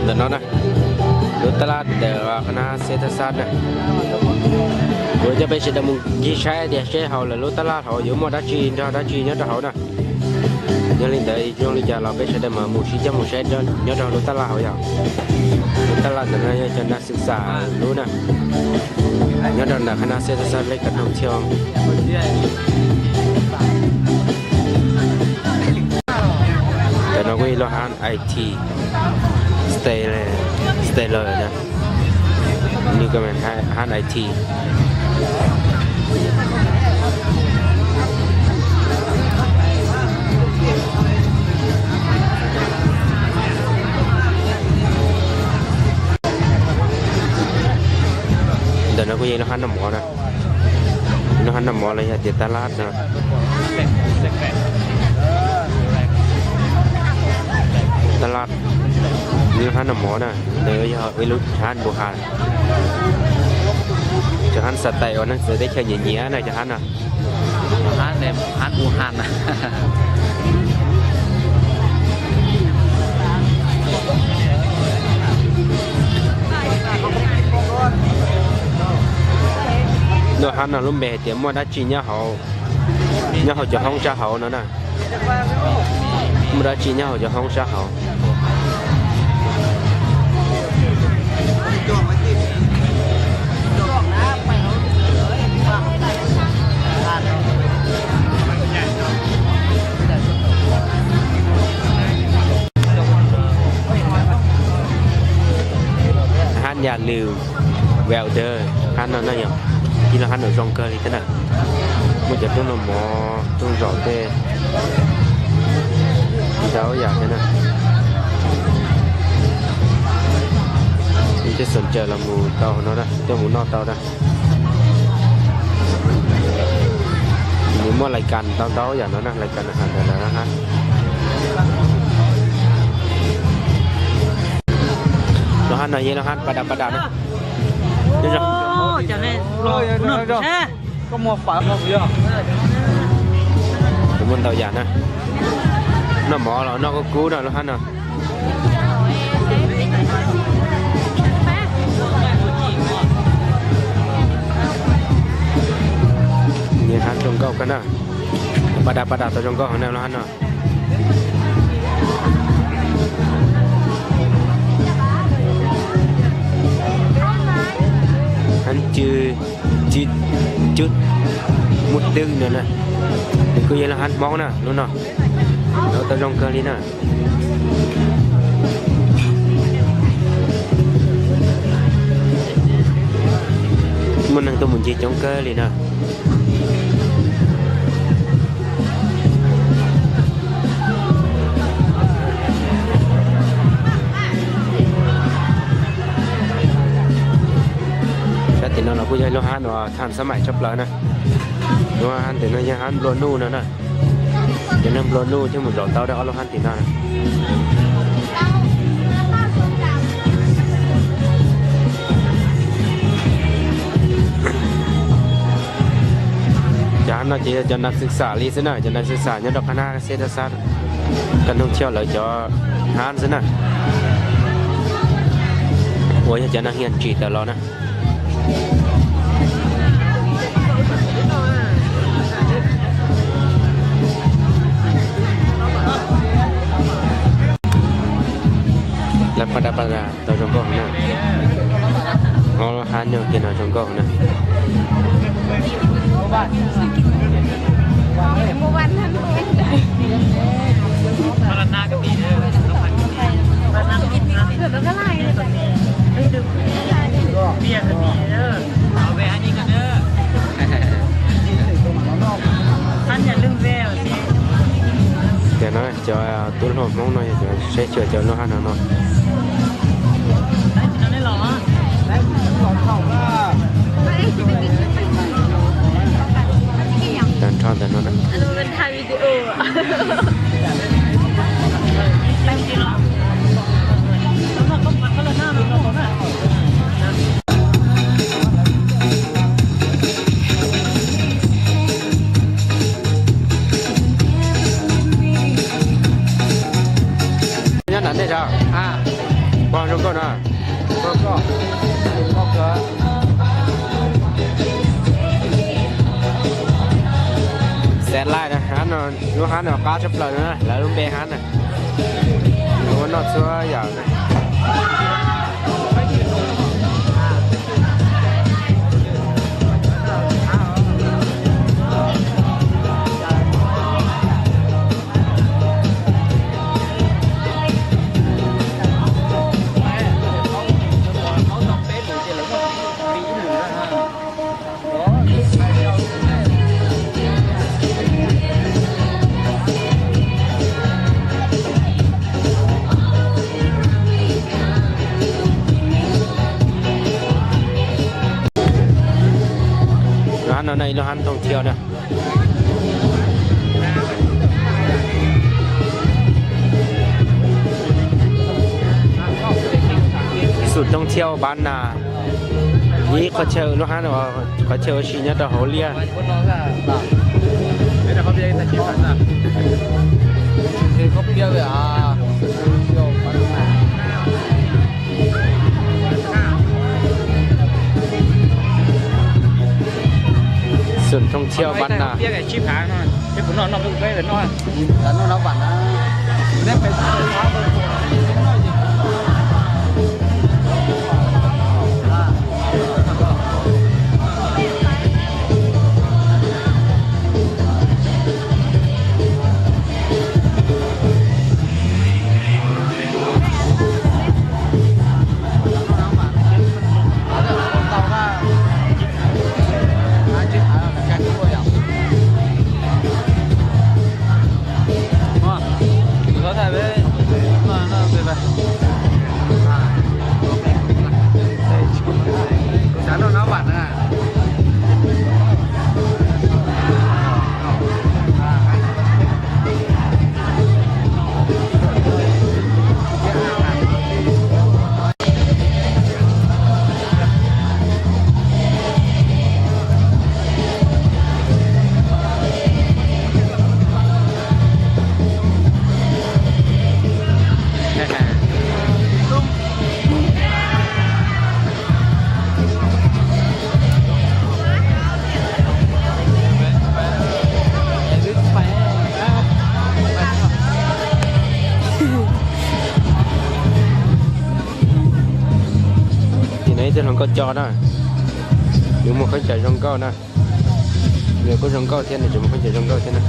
Ntawm no na, lub tab laj ntawm qhov na Xeb Thaj Xab na. Kuv coj peb sawv daws mus ncig saib tias seb hauv lawv lub tab laj hauv yuav muaj dab tsi nrog dab tsi nyob rau hauv na. Yog li ntawd zoo li cas los peb sawv daws mam mus sib coj mus saib nyob rau lub tab laj hauv yom. Lub tab laj ntawm no yog cov nas xwm xam lub na. Nyob rau ntawm qhov na Xeb Thaj Xab Lake Convention. Ntawm no kuj ib lub hab I T Stellar, Stellar na. Nws kuj hab I T. Ntawm no kuj yog lub hab noj mov na. Lub hab noj mov los yog tias tab laj no. Tab laj, lub hab noj mov na, nws yog ib lub hab npu ha. Cov hab xa tais uas neeg txawv teb chaws nyiam nyiam na cov hab no. Hab npu ha na. Lub hab no lub npe hais tias muaj dab tsi nyob hauv, nyob hauv cov hoob sab hauv no na. Muaj dab tsi nyob hauv cov hoob sab hauv. Hab Yas Lwm Welder, hab no na yog ib lub hab no zoo kawg li thiab na. Muaj cov rooj noj mov rooj zaum tej ntau yam thiab na. Tej xom caws los mus tau no na, coj mus noj tau na. Nws muaj lais kas ntau ntau yam no na, lais kas no hab ntawd lawm na. Lub hab no yog lub hab pas dam pas dam na. Muaj ntau yam na. Noj mov los noj kub kub na lub hab no. Nws hab zoo nkauj kawg na. Pas dam pas dam tau zoo nkauj heev na lub hab no. Hab cw, cw, cub, muaj twb no na. Nws kuj yog lub hab Hmoob na lub no. Lawv tau zoo kawg li na. Muaj neeg tuaj mus ncig coob kawg li na. Sab tim no los kuj yog lub hab no tham xab maim tshaj plaws na. Lub hab tim no yog hab nplua nuj no na. Cov neeg nplua nuj thiaj mus zaum tau rau ob lub hab tim no na. Cov hab no ces yog cov nas xwm xam li xwb na, cov nas xwm xam nyob rau qab nab xeb rab xab, kas noog thiaj lawv cov hab xwb na. Uas yog cov nas hias tsim tawm los na. Lawv pas dam pas dam tau zoo nkauj na. Ob lub hab nyob kiag no zoo nkauj na. Cov no cov tub hluas Hmoob no yog cov saib xyuas cov lub hab no no. Tag nrho ntawm no na. Nyob nram ntej tso. Zoo nkauj na. Xev laij na, hab no, lub hab no qab tshaj plaws na, lawv lub npe hab na. Muaj noj txhua yam na. Lub hab no na ib lub hab thooj thiau na. Xum thooj thiau Pab Nas, ib qhov chaw lub hab no, qhov chaw ua si nyob rau hauv liaj. Xum thooj thiau Pab Nas. Ces no ib tug hluas nkauj co na, nws muaj khaub ncaws zoo nkauj na. Nws kuj zoo nkauj thiab, nws tseem muaj khaub ncaws zoo nkauj thiab na.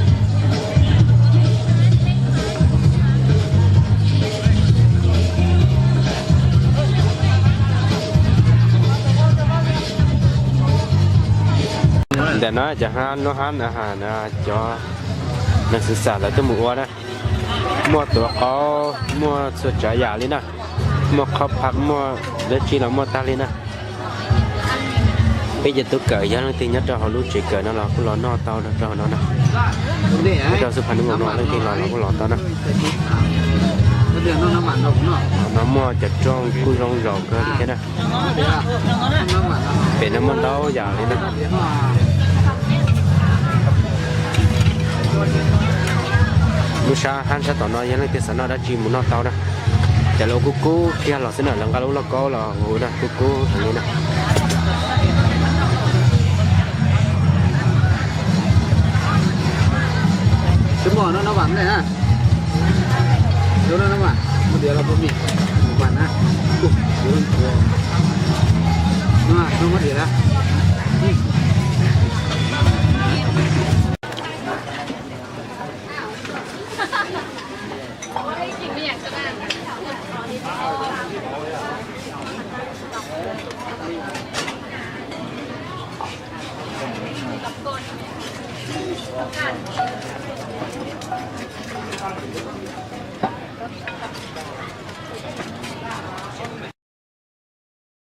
Ntawm no cov hab, lub hab no cov neeg xwm xam lawv tuaj mus ua na. Muaj tuav qaub, muaj txhua tsav yam li na. Muaj qhov phav, muaj dab tsi los muaj tag li na. Peb cov tub kawm yog leej twg nyob rau hauv lub tsev kawm no los kuj los noj tau rau hauv no na. Nyob rau xub phav nub no leej twg los los kuj los tau na. No muaj cov rooj kuj zoo zaum kawg li thiab na. Pem no muaj ntau yam li na. Lub sab hab sab tom no yog leej twg xav noj dab tsi mus noj tau na. Ces lawv kub kub kiag los xwb na, lawv nqa lub lauj kaub los hu na, kub kub heev li na.